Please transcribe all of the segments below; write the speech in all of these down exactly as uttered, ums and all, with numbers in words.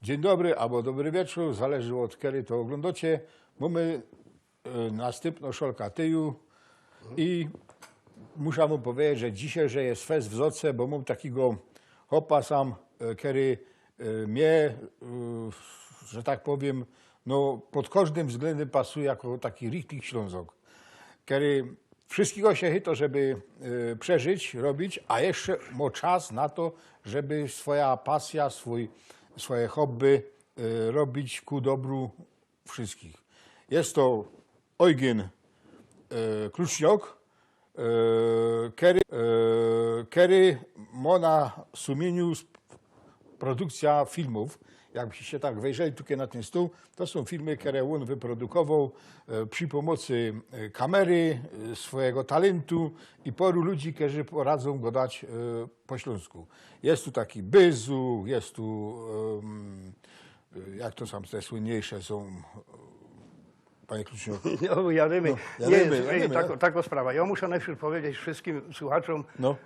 Dziyń dobry abo dobry wieczōr, zależy ôd kery to ôglōndocie. Mōmy e, nastympno szolka tyju i musza wōm pedzieć, że dzisiej, że je fest w Zoce, bo mōm takigo chopa sam, e, kery e, mie, e, że tak powiym, no, pod kożdym wzglyndym pasuje jako taki richtig Ślōnzok, kery wszyskigo sie chyto, żeby e, przeżyć, robić, a jeszcze mo czas na to, żeby swoja pasyjo, swōj, swoje hobby e, robić ku dobru wszyskich. Je to Eugyn e, Kluczniok, e, kery, e, kery mo na sumieniu sp- produkcyjo filmōw. Jakbyście sie tak wejrzeli tukej na tyn stōł, to sōm filmy, kere ôn wyprodukowoł e, przi pōmocy e, kamery, e, swojigo talyntu i poru ludzi, kerzy poradzōm godać e, po ślōnsku. Je tu taki Byzu, je tu, em, jak to tam te słynniejsze sōm, e, panie Kluczniok? No, jadymy. No, Nie, jadymy, słuchaj, jadymy, tako, no. Tako sprawa. Jŏ musza nojprzōd pedzieć wszyskim słuchaczōm, No.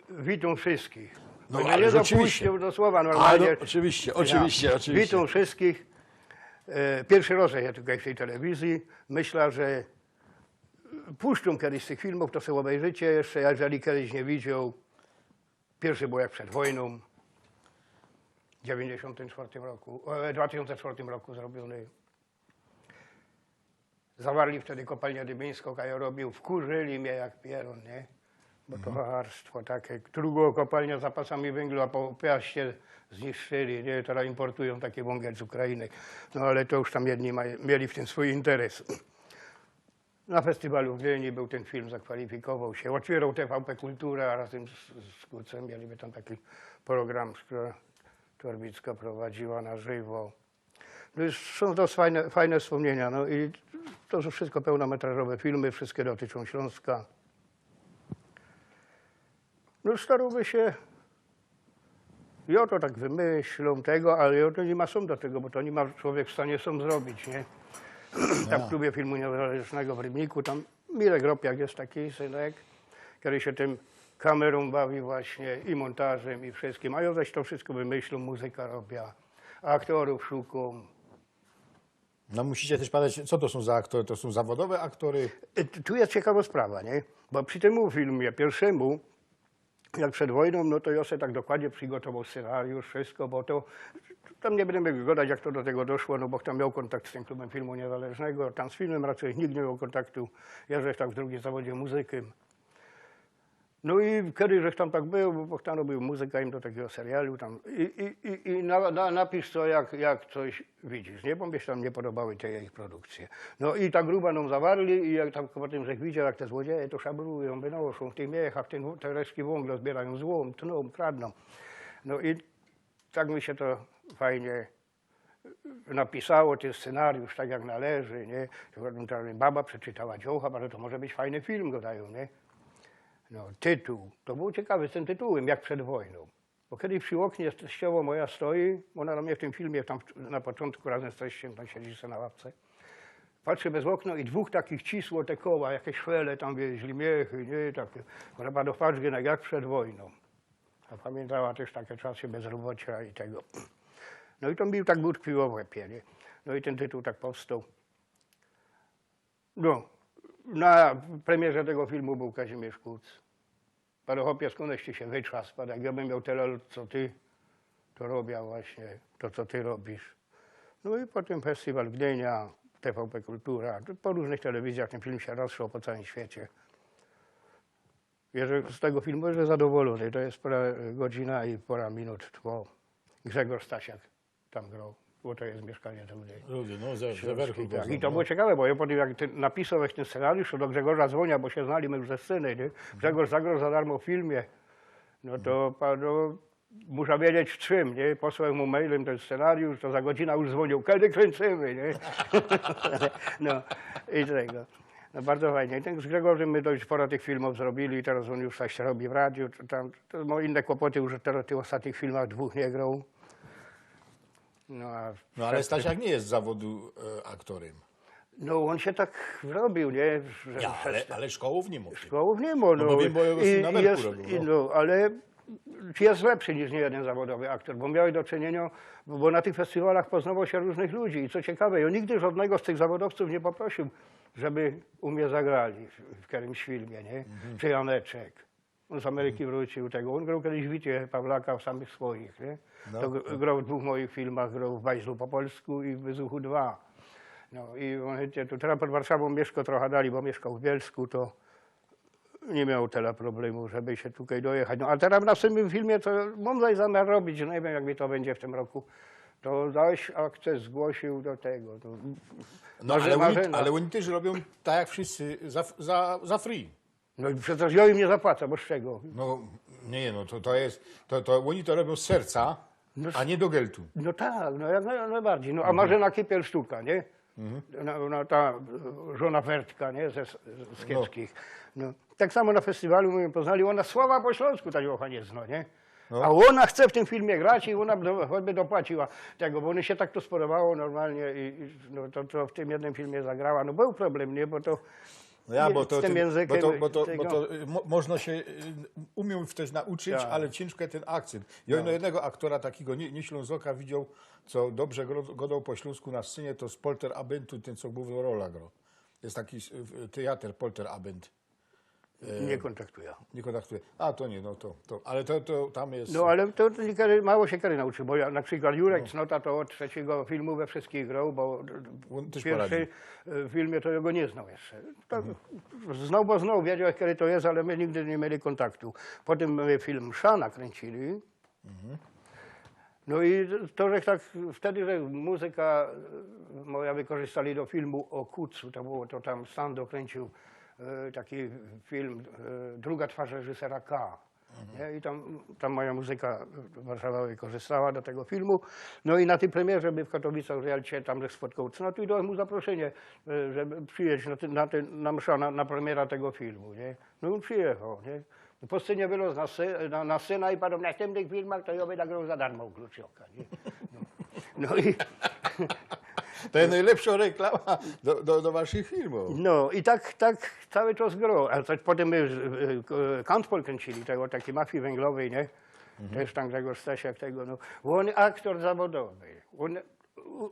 Witōm wszyskich. No, Bo ale nie rzeczywiście. Dopuścił do słowa A, normalnie. no, oczywiście, oczywiście, Ja. Oczywiście. Witōm wszyskich. E, Piyrszy roz jŏ tukej w tyj telewizji. Myśla, że puszczōm kedyś z tych filmōw, to se ôbejrzycie jeszcze, jeżyli kedyś niy widzioł. Piyrszy bōł jak przed wojnōm, w dziewiyńćdziesiōntym czwortym roku, e, dwa tysiōnce czwortym roku zrobiōny. Zawarli wtedy kopalniã dymińskõ, a jŏ robiōł, wkurzyli mie jak pierōn, nie? Bo to charstwo take, drugõ kopalniã z zapasami wōngla po Piaście zniszczyli, nie? Teroz importujōm taki wōngel z Ukrainy. No ale to już tam jedni maj-, mieli w tym swōj interes. Na festiwalu w Gdyni bōł tyn film, zakwalifikowoł sie. Ôtwiyroł TVP Kultura, a razym z, z Kucym mieli my tam taki program, kere Torbicka prowadziła na żywo. No i sōm dość fajne, fajne wspōmnienia. No i to sōm wszysko pełnometrażowe filmy, wszyskie dotyczōm Ślōnska. No starōmy sie, jŏ to tak wymyślōm tego, ale jŏ to niy ma sōm do tego, bo to niy ma człowiek w stanie sōm zrobić, nie? Tam w Klubie Filmu Niezależnego w Rybniku, tam Mirek Ropiak je taki synek, kery sie tym kamerōm bawi właśnie i mōntażym i wszyskim, a jŏ zaś to wszysko wymyślōm, muzyka robia, aktorōw szukōm. No musicie tyż pedzieć, co to sōm za aktory? To sōm zawodowe aktory? E, t-, tu je ciekawŏ sprawa, nie? Bo przi tym filmie piyrszym, jak przed wojnōm, no to jŏ se tak dokładnie przigotowoł scynariusz, wszysko, bo to, tam niy bydymy godać, jak to do tego doszło, no bo tam mioł kōntakt z tym Klubym Filmu Niezależnego, tam z filmym raczyj nigdy niy mioł kōntaktu, jŏ żech tam w drugim zawodzie muzykiym. No i kedyś żech tam tak bōł, bo tam robiōł muzyka im do takigo serialu tam i, i, i, i na, na, napisz co, jak, jak coś widzisz, nie? Bo mi sie tam niy podobały te ich produkcje. No i ta gruba nōm zawarli i jak tam potym żech widzioł, jak te złodzieje to szabrujōm, wynoszōm w tych miechach, te, te resztki wōngla zbiyrajōm, złōm, tnōm, kradnōm. No i tak mi sie to fajnie napisało, tyn scynariusz tak jak należy, nie? Tam baba przeczytała, dziołcha, ale to może być fajny film, godajōm, nie? No, tytuł, to bōł ciekawy z tym tytułym, jak przed wojnōm. Bo kedyś przi ôknie teściowŏ moja stoi, ôna do mie w tym filmie tam w, na poczōntku razym z teściym tam siedzi se na ławce. Patrzy bez ôkno i dwōch takich cisło te koła, jakeś szwele tam wieźli, miechy, nie? Takie. Ôna padŏ, patrz, jak przed wojnōm. A pamiyntała tyż take czasy bezrobocia i tego. No i to mi tak utkwiło w łepie, nie? No i tyn tytuł tak powstoł. No, na premierze tego filmu bōł Kazimierz Kuc. Padŏ, chopie, skōndś ty sie wytrzas? Padŏ, jak jŏ bym mioł tela lŏt co ty, to robia właśnie to, co ty robisz. No i potym festiwal Gdynia, TVP Kultura, to po rōżnych telewizjach tyn film sie rozszło po cołkim świecie. Jeżech z tego filmu jeżech zadowolōny, to je pora, godzina i pora minut trwoł. Grzegorz Stasiak tam groł, bo to je Mieszkanie do ludzi. Ludzie, no, ze, ze Książki, werchu tak. poznam, I to no. Było ciekawe, bo jŏ potym jak tyn, napisoł tyn scynariusz, to do Grzegorza zwōniã, bo sie znali my już ze sceny, nie? Grzegorz zagroł za darmo w filmie. No to pa-, no, musza wiedzieć w czym, nie? Posłoł mu mailym tyn scynariusz, to za godzina już zwōniōł, kedy kryncymy, nie? No i tego. No bardzo fajnie. I tyn z Grzegorzym my dość pora tych filmōw zrobili, teroz ôn już coś robi w radiu, to tam, to mŏ inne kłopoty, już teroz w tych ôstatnych filmach dwōch niy groł. No, a No ale Stasiak niy je z zawodu e, aktorym. No ôn sie tak robił, nie? Że Ja, ale, przez- ale szkołōw niy mŏ. Szkołōw niy mŏ, no. No bo wiym, bo jŏ I, na i Werku jest, robiōł, i no. No, ale czy jest lepszy niż niejeden zawodowy aktor, bo miałeś do czynienia, bo na tych festiwalach poznało się różnych ludzi i co ciekawe, ja nigdy żadnego z tych zawodowców nie poprosił, żeby u mnie zagrali w, w którymś filmie, nie? Czy Janeczek. On z Ameryki wrócił tego. On grał kiedyś w Wicie Pawlaka w samych swoich, nie? No, To gr- grał w dwóch moich filmach, grał w Bajzlu po polsku i w Wyzuchu dwa. No i on chętnie tu, teraz pod Warszawą mieszkał trochę dalej, bo mieszkał w Bielsku, to nie miał tyle problemów, żeby się tutaj dojechać. No a teraz w następnym filmie to mam coś zamiar robić, nie wiem jak mi to będzie w tym roku. To zaś akces zgłosił do tego. To No, Marze- ale, oni, Marzena. Ale oni też robią tak jak wszyscy za, za, za free. No i przecież ja im nie zapłacę, bo z czego? No nie, no to, to jest, to, to oni to robią z serca, No a nie do geltu. No tak, no jak naj- najbardziej. No a Marzena Kipiel sztuka, nie? No, no, ta e, żona Wertka, nie? Ze, z Kiepskich. No. Tak samo na festiwalu my ją poznali, ona słowa po śląsku ta dziołcha nie zna, nie? No. A ona chce w tym filmie grać i ona do, choćby dopłaciła tego, bo ona się tak to spodobało normalnie i i, no, to, to w tym jednym filmie zagrała. No był problem, nie? Bo to No ja, nie- bo to, z tym ten- językiem bo to, bo to, tego- bo to y, mo, można się y, umiał coś nauczyć, Tak. Ale ciężko ten akcent. Ja No. jednego aktora takiego nie, nie Ślązoka widział, co dobrze gro- gadał po śląsku na scenie, to z Polter Abentu, ten co główną rolę grał. Jest taki y, teatr Polter Abend. Nie kontaktuję. Nie kontaktuje. A to nie, no to, to ale to, to tam jest. No ale to, to niekiedy mało się kiedy nauczył, bo ja, na przykład Jurek Cnota to od trzeciego filmu we wszystkich grał, bo On też w pierwszym poradził. e, filmie to jego nie znał jeszcze. To Znał, bo znał, wiedział, kiedy to jest, ale my nigdy nie mieli kontaktu. Potem my film Msza nakręcili. No i to, że tak wtedy, że muzyka e, moja wykorzystali do filmu o Kucu, to było to tam Sando kręcił e, taki film, e, Druga twarz reżysera K. Nie? I tam, tam moja muzyka Warszawa wykorzystała do tego filmu. No i na tej premierze my w Katowicach w Rialcie tam żech spotkał. No tu i dałem mu zaproszenie, e, żeby przyjechać na, ty, na, ty, na msza, na, na premiera tego filmu. Nie? No on przyjechał. Nie? Po scenie wylazł na, sy, na, na syna i padał w następnych filmach, to ja będę grał za darmo u Kluczioka. Nie? No. No i To jest najlepsza reklama do, do, do waszych filmów. No i tak, tak cały czas grał. A to potem my e, Kantpol kręcili, tego takiej mafii węglowej, nie? Też tam Grzegorz Stasiak tego, no. Bo on aktor zawodowy. On u-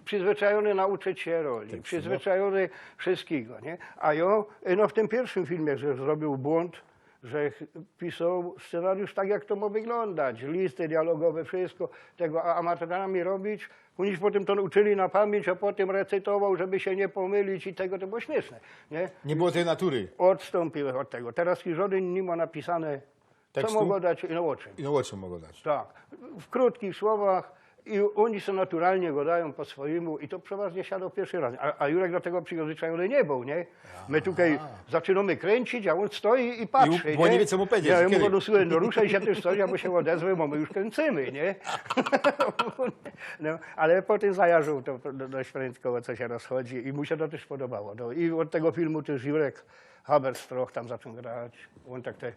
przyzwyczajony nauczyć się roli, przyzwyczajony wszystkiego, nie? A ja, no w tym pierwszym filmie, że zrobił błąd, że ch- pisał scenariusz tak, jak to ma wyglądać, listy dialogowe, wszystko, tego, a amatorami robić, oni się potem to uczyli na pamięć, a potem recytował, żeby się nie pomylić i tego, to było śmieszne, nie? Nie było tej natury. Odstąpiłem od tego. Teraz już żaden nie ma napisane, Tekstu? co mogę dać i no o czym. I no o czym mogę dać? Tak, w krótkich słowach i oni są naturalnie gadają po swojemu i to przeważnie siadło pierwszy raz. A, a Jurek do tego przyzwyczajony nie był, nie? My tutaj zaczynamy kręcić, a on stoi i patrzy. I u- bo nie wie, co mu powiedzieć, Ja, ja kiedy? mówię, no słuchaj, no ruszaj się, ty coś, albo się odezwę, bo my już kręcymy, nie? No, ale potem zajarzył to do- dość prędko, o co się rozchodzi i mu się to też podobało. No, i od tego filmu też Jurek Haberstroh tam zaczął grać. On tak te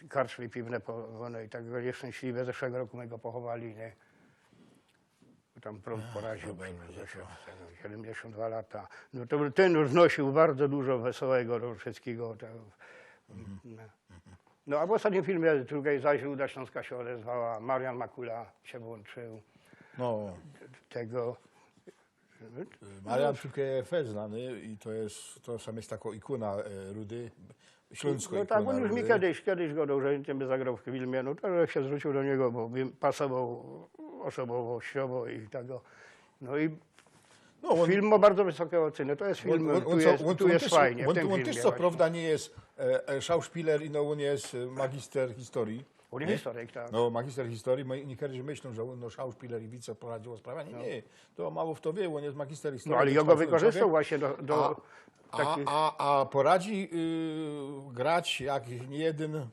karczmy piwne po, one i tak go nieszczęśliwie zeszłego roku my go pochowali, nie? Bo tam prąd poraził, Habermas, siedemdziesiąt dwa lata. No to ten już wnosił bardzo dużo wesołego do wszystkiego. To, no. No a w ostatnim filmie drugiej zaś Ruda Śląska się odezwała, Marian Makula się włączył. No, Tego. Marian Szukieje znany i to jest, to sam jest taką ikona e, Rudy. Śląsko No ikona tak, on już mi Rudy. kiedyś, kiedyś gadał, że nie by zagrał w filmie, no to żech się zwrócił do niego, bo mi pasował osobowościowo i tego. No i No, on, film ma bardzo wysokie oceny, to jest film, on- on- tu, on- jest, on- tu on jest też- fajnie w On, tym on filmie też co właśnie. Prawda nie jest e, e, szauszpiler i no on jest e, magister historii. On Nie? jest historyk, tak. No, magister historii, my niekiedy myślą, że on no, szauszpiler i wice prowadziło sprawianie. No. Nie, to mało kto wie, on jest magister historii. No ale ja go wykształcony wykorzystał człowiek. właśnie do, do A, a, takich... a, a poradzi y, grać, jak nie jeden y,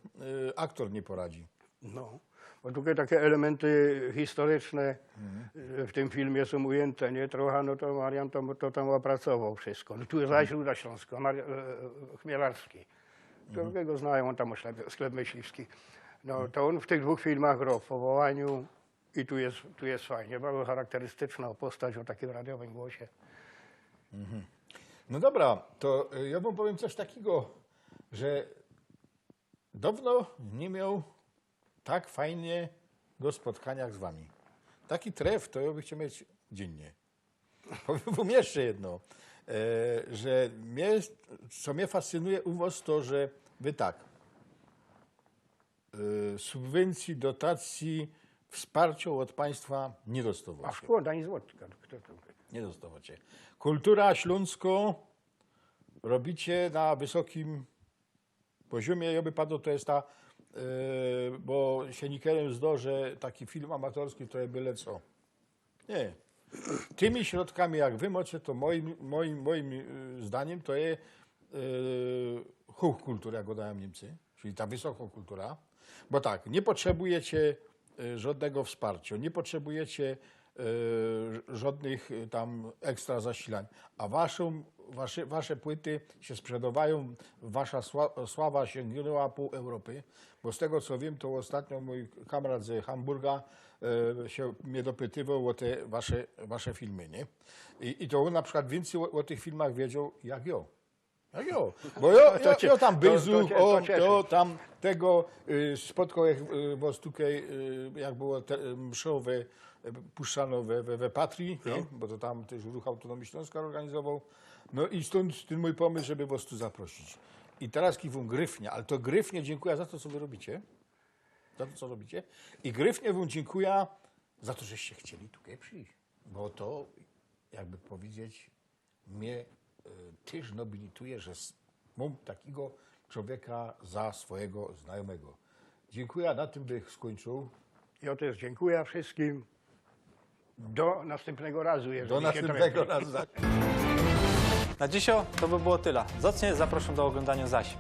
aktor nie poradzi. No. Bo tutaj takie elementy historyczne Mhm. e, w tym filmie są ujęte, nie? Trochę, no to Marian to, to tam opracował wszystko. No tu jest zaś Ruda Śląska, Mar- e, Chmielarski. Mhm. To go znają, on tam o sklep, sklep myśliwski. No to on w tych dwóch filmach grał, w Powołaniu i tu jest, tu jest fajnie. Bardzo charakterystyczna postać o takim radiowym głosie. No dobra, to y, ja wam powiem coś takiego, że dawno nie miał tak fajnie go spotkaniach z wami. Taki tref to jŏ bych chcioł mieć dziynnie. Powiym wōm jeszcze jedno, e, że mie, co mie fascynuje u wŏs, to, że wy tak, e, subwyncyji, dotacyji, wsparciŏ ôd państwa niy dostŏwŏcie. A szkoda, ani złotka. Kto to? Niy dostŏwŏcie. Kultura ślōnskŏ robicie na wysokim poziōmie. Jŏ bych padoł, to je ta, e, bo sie niykerym zdŏ, że taki film amatorski to je byle co. Niy. Tymi środkami, jak wy mŏcie, to mojim, mojim, mojim, e, zdaniym to je, e, Hochkultur, jak gŏdajōm Niymcy, czyli ta wysokŏ kultura. Bo tak, niy potrzebujecie, e, żŏdnego wsparciŏ, niy potrzebujecie, e, żŏdnych, e, tam ekstra zasilań. A waszōm, wasze, wasze płyty sie sprzedŏwajōm, wasza sła-, sława siyngnła pōł Europy, bo z tego, co wiym, to ôstatnio mōj kamrat z Hamburga, e, sie mie dopytywoł ô te wasze, wasze filmy, niy? I, i to ôn na przikłŏd wiyncyj ô, ô tych filmach wiedzioł, jak jŏ. Jak jŏ. Bo jŏ, To jŏ, cie-, jŏ tam to, to byzu, cie-, ô, to cieszy. To tam tego, y, spotkoł jak, y, wŏs tukej, y, jak było te, y, mszowe, y, puszczane we, we, we Patrii, niy? Bo to tam tyż Ruch Autōnōmije Ślōnska ôrganizowoł. No i stōnd tyn mōj pōmysł, żeby wŏs tu zaprosić. I teroz kiwōm gryfnie, ale to gryfnie dziynkuja za to, co wy robicie. Za to, co robicie. I gryfnie wōm dziynkuja za to, żeście chcieli tukej przijś. Bo to, jakby powiedzieć, mie, e, tyż nobilituje, że s-, mōm takigo czowieka za swojigo znajōmego. Dziynkuja, na tym bych skōńczōł. Jŏ tyż dziynkuja wszyskim. Do nastympnego razu, jeźli Do sie nastympnego trafi. Razu. Na dzisiŏ to by było tela. Zacnie zaprŏszōm do ôglōndaniŏ zaś.